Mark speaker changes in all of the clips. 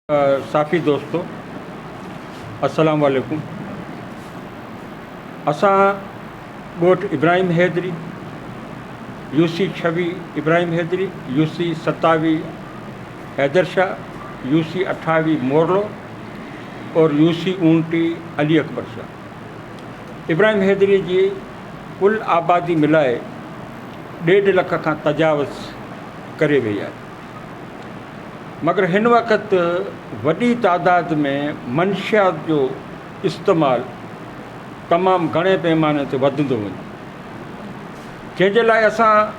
Speaker 1: صافي دوستو السلام عليڪم اسان ڳوٺ ابراهيم حيدري يو سي ڇويهه ابراهيم حيدري يو سي ستاويهه حيدر شاهه يو سي اٺاويهه مورلو اور يو سي اڻٽيهه علي اڪبر شاهه ابراهيم حيدري جي ڪل آبادي ملائي ڏيڍ لک کان تجاوز ڪري وئي آهي. مگر هن وقت وڏي تعداد ۾ منشيات جو استعمال تمام گهڻي پيماني تي وڌندو وڃي جنهن جي لاء اسان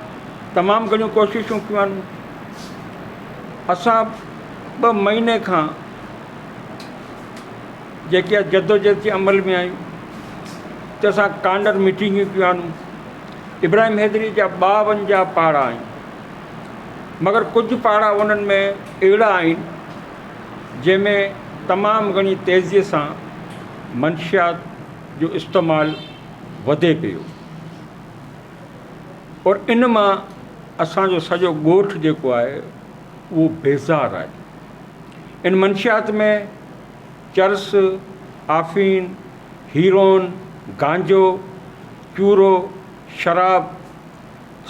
Speaker 1: تمام گهڻيون ڪوششون ڪيون آهن. اسان ٻه مهيني کان جيڪي جدوجهد جي عمل ۾ آهيون ته اسان ڪارنر ميٽنگون ڪيون آهن. ابراهيم حيدري جا ٻاونجاهه پاڙا آهن. مگر ڪجهه پاڙا انهن ۾ اهڙا آهن جنهن ۾ تمام گهڻي تيزيء سان منشيات جو استعمال وڌي پيو اور ان مان اسان جو سڄو ڳوٺ جيڪو آهي اهو بيزار آهي. ان منشيات ۾ چرس، آفين، هيرون، گانجو، چورو، شراب،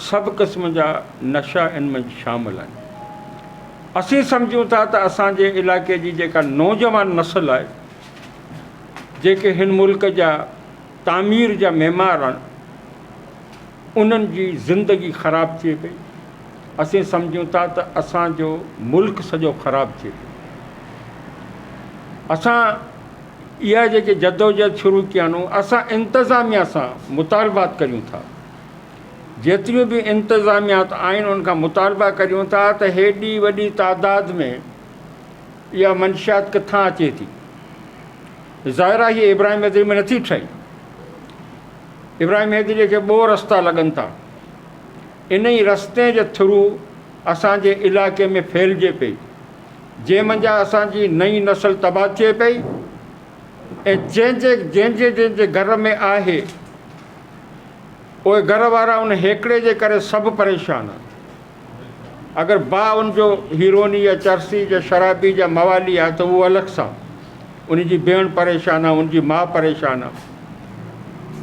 Speaker 1: سڀ قسم جا نشا ان ۾ شامل آهن. اسين سمجهون ٿا ته اسان جي علائقي جي جيڪا نوجوان نسل آهي، جيڪي هن ملڪ جا تعمير جا معمار آهن، انهن جي زندگي خراب ٿئي پئي. اسين سمجهون ٿا ته اسان جو ملڪ سڄو خراب ٿئي پيو. اسان اها جيڪي جدوجهد شروع ڪيا آهن، اسان انتظاميا سان مطالبات ڪريون ٿا. جيتريون به انتظاميات آهن ان کان مطالبا ڪريون ٿا ته هيڏي وڏي تعداد ۾ اها منشيات ڪٿان اچي ٿي؟ ظاهر آهي هيء ابراهيم حيدري ۾ نٿي ٺهي. ابراهيم حيدري کي ٻه رستا لڳن ٿا. انهي رستي جي ٿرو اسان جي علائقي ۾ ڦهلجي پئي جنهن منجهان اسان جي نئين نسل تباهه ٿئي پئي ۽ جنهن جي جنهن جي جنهن جي گهر ۾ آهي اهي گهر وارا ان هيڪڙي جي ڪري سڀ پريشان آهن. اگر ڀاء ان جو هيروني يا چرسي يا شرابي يا موالي آهي ته اهو الڳ سان، ان جي ڀيڻ پريشان آهي، ان جي ماء پريشان آهي.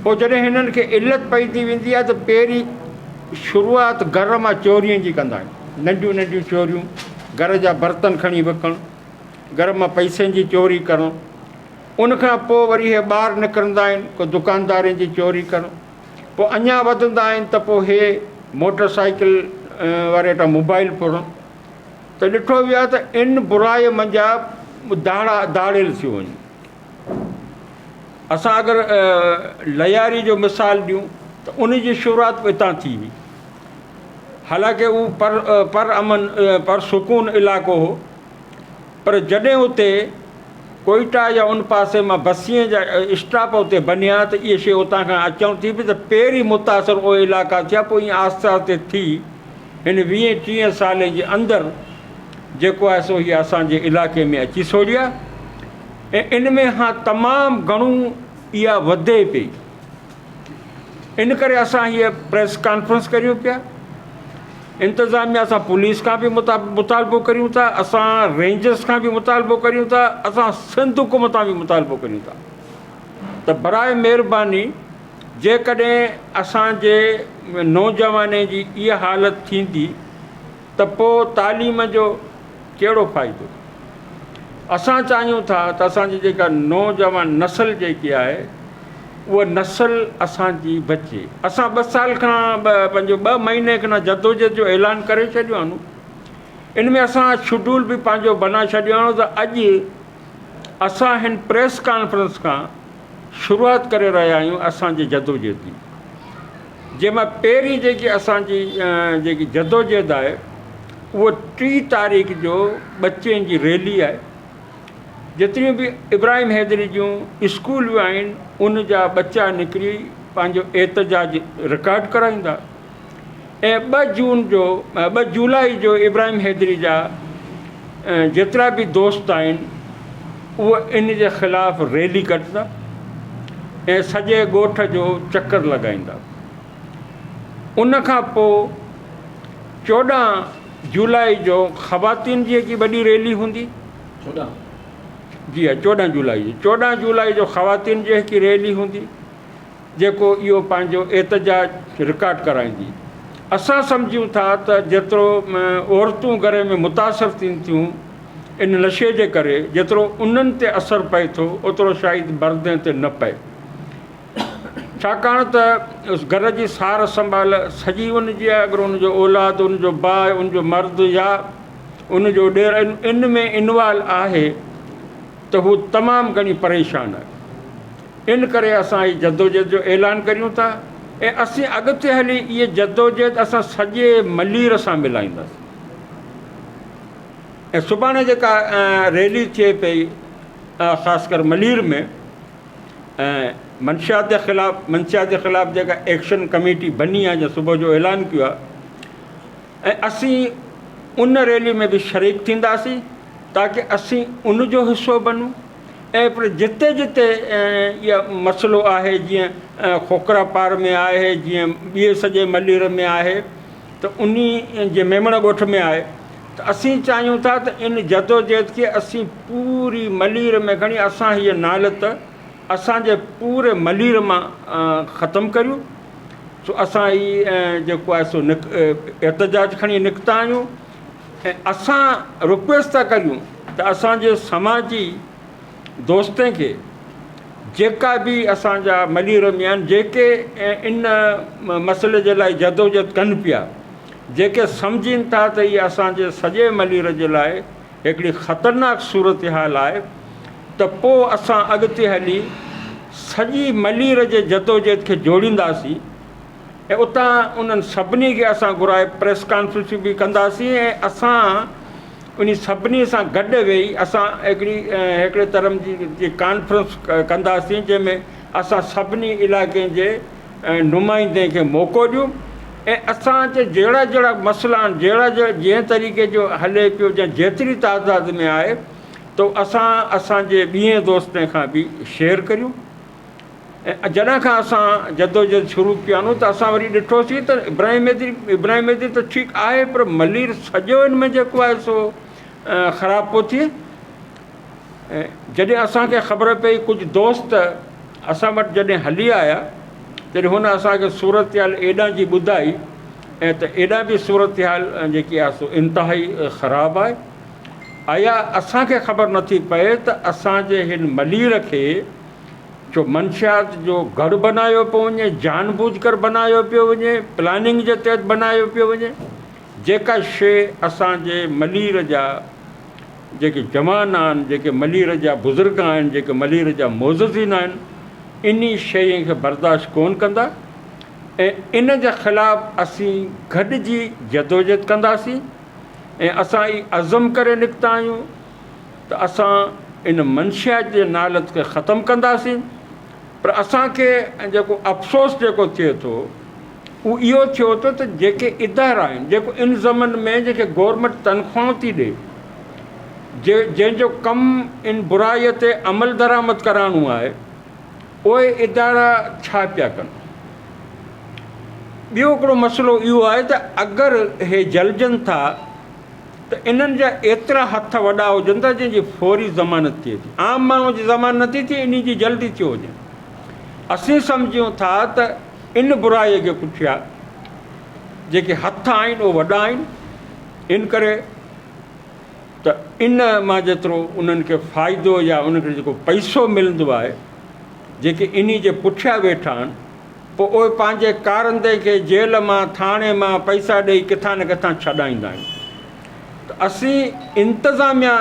Speaker 1: پوء جڏهن هنن کي علت پئجي ويندي آهي ته پهرين شروعات گهر مان چورين جي ڪندا آهن. ننڍيون ننڍيون چوريون، گهر جا برتن کڻي وڪڻ، گهر مان پئسن جي چوري ڪرڻ. ان کان پوء وري اهي ٻاهر نڪرندا آهن ڪو دڪاندارين جي چوري ڪرڻ پوء اڃا وڌندا آهن ته پوء اهي موٽر سائيڪل واري وٽان موبائل ڦرڻ ته ڏٺو ويو آهي ته ان برائي منجهان داڙا داڙيل ٿيو وڃن. اسان اگر لياري جو مثال ڏيون ته ان جي شروعات به اتان ٿي هئي حالانڪه اهو پر پر امن پر سڪون علائقو هو پر جڏهن اتي ڪوئيٽا يا ان پاسي مان بسين جا اسٽاپ اتي بنيا ته اهي شيء اتان کان اچڻ ٿي پئي ته پهرين متاثر اهي علائقا ٿيا پوء ائين آهستي آهستي ٿي هن ويهين ٽيهين سالين جي اندر جيڪو آهي سو هي اسان جي علائقي ۾ اچي سوڙيا ۽ ان ۾ هان تمام گهڻو اها وڌي پئي. ان ڪري اسان هيء پريس ڪانفرنس ڪريون پيا. انتظاميا اسان پوليس کان به مطالبو ڪريون ٿا، اسان رينجرس کان به مطالبو ڪريون ٿا، اسان سنڌ حڪومت کان به مطالبو ڪريون ٿا ته براء مهرباني جيڪڏهن اسان جي نوجواني جي اها حالت ٿيندي ته پوء تعليم جو ڪهڙو فائدو؟ اسان چاهيون ٿا ته اسان جي جيڪا نوجوان نسل جيڪي آهي اها نسل اسان جي بچي. اسان ٻه سال کان پنهنجو ٻه مهيني کن جدوجهد جو اعلان ڪري ڇڏيو آهي. ان ۾ اسان شيڊول به پنهنجو بنائي ڇڏيو آهي ته اڄ اسان هن پريس ڪانفرنس کان شروعات ڪري رهيا آهيون اسان جي جدوجهد جي. جنهن مان پهرين جيڪي اسان جي جيڪي جدوجهد آهي اهو ٽي تاريخ جو ٻچين جي ريلي آهي جيتريون به ابراهيم حيدري جون اسڪولون آهن ان جا ٻچا نڪري پنهنجو احتجاج رڪارڊ ڪرائيندا ۽ ٻه جون جو ٻه جولائي جو ابراهيم حيدري جا جيترا به دوست آهن اهي ان جي خلاف ريلي ڪڍندا ۽ سڄي ڳوٺ جو چڪر لڳائيندا. ان کان پوء 14 جولائي جو خواتين جي هڪ وڏي ريلي هوندي. 14 جي ها 14 جولائي جو 14 جولائي جو خواتين جي هڪ ريلي هوندي جيڪو اهو پنهنجو احتجاج رڪارڊ ڪرائيندي. اسان سمجهون ٿا ته جيترو عورتون گهر ۾ متاثر ٿين ٿيون ان نشي جي ڪري جيترو انهن تي اثر پئي ٿو اوترو شايد مردن تي نه پئي ڇاڪاڻ ته گهر جي سار سنڀال سڄي ان جي آهي اگر ان جو اولاد ان جو ڀاء ان جو مرد يا ان جو ڏير ان ۾ انوالو آهي ته هو تمام گهڻي پريشان آهي. ان ڪري اسان هي جدوجهد جو اعلان ڪريون ٿا ۽ اسين اڳتي هلي اهي جدوجهد اسان سڄي ملير سان ملائينداسين ۽ سڀاڻي جيڪا ريلي ٿئي پئي خاص ڪر ملير ۾ ۽ منشيات جي خلاف منشيات جي خلاف جيڪا ايڪشن ڪميٽي بني آهي جنهن صبح جو اعلان ڪيو آهي ۽ اسين ان ريلي ۾ به شريڪ ٿينداسين تاڪه اسين ان جو حصو بنون ۽ پر جتي جتي اها مسئلو آهي جيئن کوکرا پار ۾ آهي جيئن ٻئي سڄي ملير ۾ آهي ته انهي جي ميمڻ ڳوٺ ۾ آهي ته اسين چاهيون ٿا ته ان جدوجهد کي اسين پوري ملير ۾ کڻي اسان هيء نالت اسان جي پوري ملير مان ختم ڪريون سو اسان هي جيڪو آهي سو احتجاج کڻي نڪتا آهيون ۽ اسان رڪويسٽ ٿا ڪريون ته اسان جي سماجي دوستن کي جيڪا به اسان جا ملير ۾ آهن جيڪي ان مسئلي جي لاء جدوجهد ڪن پيا جيڪي سمجهين ٿا ته هي اسان جي سڄي ملير جي لاء هڪڙي خطرناڪ صورتحال آهي ته پوء اسان اڳتي هلي سڄي ملير جي جدوجهد کي جوڙينداسين ۽ اتان انهن سڀني کي اسان گهرائي پريس ڪانفرنسون به ڪنداسين ۽ اسان انهي سڀني سان گڏ ويهي اسان هڪڙي هڪڙي طرح جي ڪانفرنس ڪنداسين جنهن ۾ اسان سڀني علائقن جي نمائندن کي موقعو ڏيون ۽ اسان جي جهڙا جهڙا مسئلا آهن جهڙا جهڙا جنهن طريقي جو هلي پيو يا جيتري تعداد ۾ آهي ته اسان اسان جي ٻين دوستن کان به شيئر ڪريون. ۽ جڏهن کان اسان جدوجهد شروع ڪيانون ته اسان وري ڏٺوسين ته ابراهيم حيدري ابراهيم حيدري ته ٺيڪ آهي پر ملير سڄو ان ۾ جيڪو آهي سو خراب پيو ٿئي ۽ جڏهن اسان کي خبر پئي ڪجهه دوست اسان وٽ جڏهن هلي آيا تڏهن هن اسان کي صورتحال ايڏانهن جي ٻڌائي ۽ ته ايڏانهن به صورتحال جيڪي آهي سو انتهائي خراب آهي آيا اسان کي خبر نٿي پئي ته اسان جي هن ملير کي جو منشيات جو گهڙ بنايو پيو وڃي، جان بوجھ ڪر بنايو پيو وڃي، پلاننگ جي تحت بنايو پيو وڃي، جيڪا شيء اسان جي ملير جا جيڪي جوان آهن، جيڪي ملير جا بزرگ آهن، جيڪي ملير جا معززين آهن، انهي شيء کي برداشت ڪون ڪندا ۽ ان جي خلاف اسين گڏجي جدوجهد ڪنداسين ۽ اسان هي عزم ڪري نڪتا آهيون. ته اسان ان منشيات جي نالت کي ختم ڪنداسين پر اسان کي جيڪو افسوس جيڪو ٿئي ٿو اهو اهو ٿيو ٿو ته جيڪي ادارا آهن جيڪو ان زمن ۾ جيڪي گورنمينٽ تنخواهون ٿي ڏي جي جنهن جو ڪم ان برائي تي عمل درآمد ڪرائڻو آهي اهي ادارا ڇا پيا ڪن ٻيو هڪڙو مسئلو اهو آهي ته اگر اهي جلجن ٿا ته انهن جا ايترا هٿ وڏا هجن ٿا جنهن جي فوري ضمانت ٿئي ٿي. عام ماڻهوء جي ضمانت نٿي ٿئي انهي جي جلدي ٿيو وڃي. اسين سمجهون ٿا ته ان برائيء جي پٺيان جيڪي هٿ آهن اهي وڏا آهن ان ڪري ته ان مان جيترو انهن کي فائدو يا انهن کي جيڪو پئسو ملندو آهي جيڪي انهي جي پٺيان ويٺا آهن پوء اهي پنهنجي ڪارندي کي جيل مان، ٿاڻي مان پئسا ڏئي ڪٿان نه ڪٿان ڇڏائيندا آهن ته اسين انتظاميا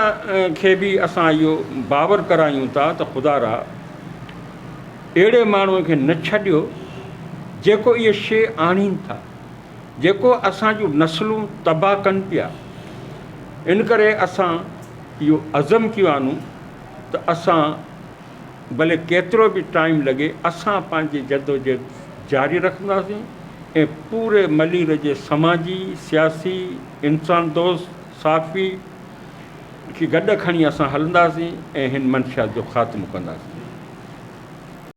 Speaker 1: کي به اسان اهو باور ڪرايون ٿا ته خدا را اهڙي ماڻهو کي نه ڇڏيو جيڪو اهي شيء آڻين ٿا جيڪو اسان جون نسلون تباهه ڪن پيا ان ڪري اسان اهو عزم ڪيو آنون ته اسان ڀلي ڪيترو به ٽائيم لڳي اسان پنهنجي جدوجهد جاري رکنداسين ۽ پوري ملير جي سماجي، سياسي، انسان دوست صحافي کي گڏ کڻي اسان هلنداسين ۽ هن منشيات جو خاتمو ڪنداسين.